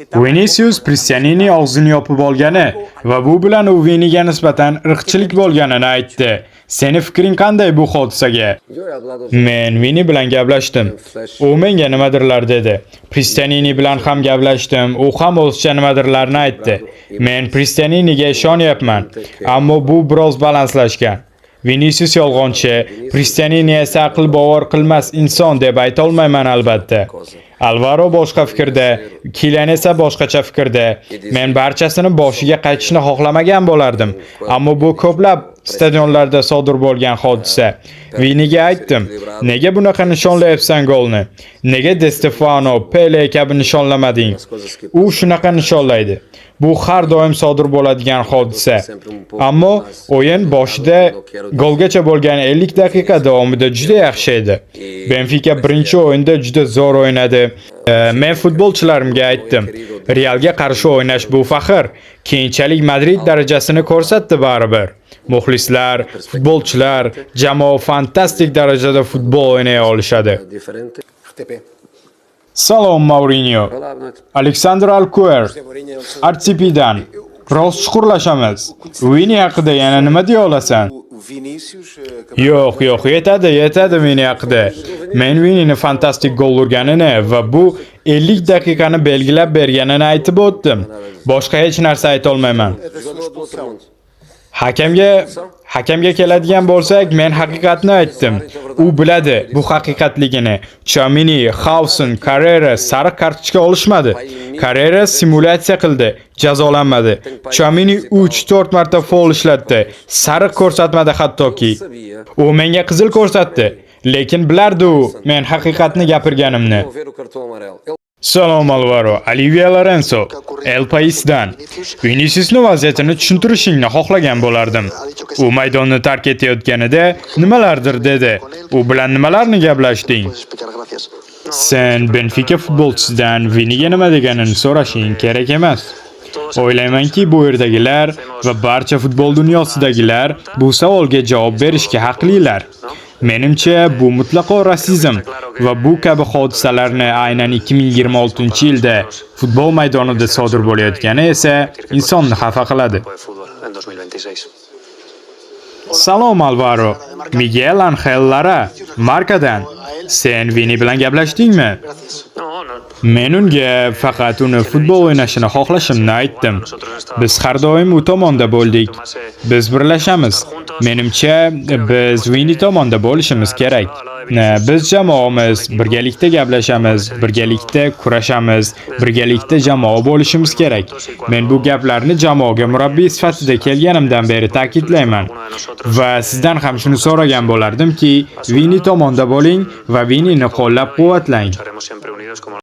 Vinicius Prestianini og'zini yopib olgani va bu bilan u Viniga nisbatan irqchilik bo'lganini aytdi. Seni fikring qanday bu hodisaga? Yo he hablado Men Vini bilan gaplashdim. U menga nimadirlar dedi. Prestianini bilan ham gaplashdim. U ham o'zicha nimadirlarni aytdi. Men Prestianiniga ishonyapman, ammo bu biroz balanslashgan. Vinicius yolg'onchi, Prestianini esa aql bovar qilmas inson deb ayta olmayman albatta. Alvaro boshqa fikrda, Kilian esa boshqacha fikrda. Men barchasini boshiga qaytishni xohlamagan bo'lardim, ammo bu ko'plab stadionlarda sodir bo'lgan hodisa. Viniga aytdim, nega bunaqa nishonlayapsan golni? Nega Di Stefano, Pele kabi nishonlamading? U shunaqa nishonlaydi. Bu har doim sodir bo'ladigan hodisa. Ammo o'yin boshida golgacha bo'lgan 50 daqiqa davomida juda yaxshi edi. Benfica birinchi o'yinda juda zo'r o'ynadi. Men futbolchilarimga aytdim, Realga qarshi o'ynash bu faxr. Keyinchalik Madrid darajasini ko'rsatdi baribir. Muxlislar, futbolchilar, jamoa fantastik darajada futbol o'ynay olishadi. Diferente. RTP. Salom, Mourinho. Olá, boa noite. Aleksandr Alkuer, Mourinho, RTPdan. Biroz chuqurlashamiz. Vini haqida yana nima deya olasan? o Vinícius acabou Yo'q, yo'q, yetadi, yetadi Vini haqida. Men Vinini fantastik gol urganini va bu 50 daqiqani belgilab berganini aytib o'tdim. Boshqa hech narsa ayta olmayman. da sua Jogador do outro expulsão. mundo. Hakamga keladigan bo'lsak, men haqiqatni aytdim. U biladi bu haqiqatligini. Tchouameni, Huijsen, Carreras sariq kartochka olishmadi. Carreras simulyatsiya qildi, jazolanmadi. Tchouameni 3-4 marta fol ishlatdi, sariq ko'rsatmadi hattoki. Sabia. U menga qizil ko'rsatdi, lekin bilardi u men haqiqatni gapirganimni. Não ver o cartão amarelo. Ele Salom, Alvaro, Olivia Lorenzo, El Paisdan. Viniciusni vaziyatini tushuntirishingni xohlagan bo'lardim. U maydonni tark etayotganida nimalardir dedi. U bilan nimalarni gaplashding? Puedes explicar, gracias. Sen Benfica futbolchisidan Viniga nima deganini so'rashing kerak emas. O'ylaymanki, bu yerdagilar va barcha futbol dunyosidagilar bu savolga javob berishga haqlilar. Menimcha, bu mutlaqo rasizm va bu kabi hodisalarni aynan 2026-yilda futbol maydonida sodir bo'layotgani esa insonni xafa qiladi. De fútbol en 2026. Salom, Alvaro. Miguel Angel Lara, Markadan. Sen Vini bilan gaplashdingmi? Gracias. No. Men unga faqat uni futbol o'ynashini xohlashimni aytdim. Biz har doim u tomonda bo'ldik. Biz birlashamiz. Menimcha, biz Vini tomonda bo'lishimiz kerak. Biz jamoamiz, birgalikda gaplashamiz, birgalikda kurashamiz, birgalikda jamoa bo'lishimiz kerak. Men bu gaplarni jamoaga murabbiy sifatida kelganimdan beri ta'kidlayman. Va sizdan ham shuni so'ragan bo'lardimki, Vini tomonda bo'ling va Vinini qo'llab-quvvatlang. Lucharemos siempre unidos como